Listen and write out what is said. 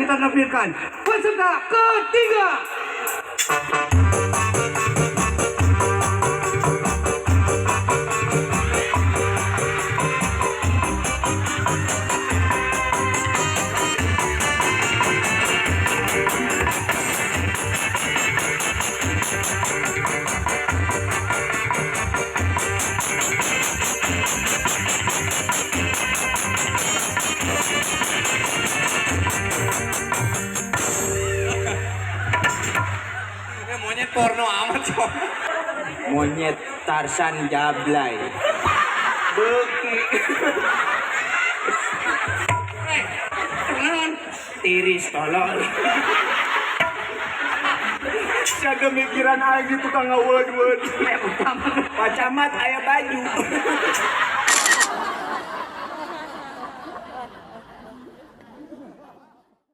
Kita tampilkan peserta ketiga. Eh, monyet porno amat sih. Monyet Tarsan Jablay. Beuki. Kenalan. Tiris tolol. Siaga mikiran aing di tukang ngawed-wed. Pak Camat aya baju.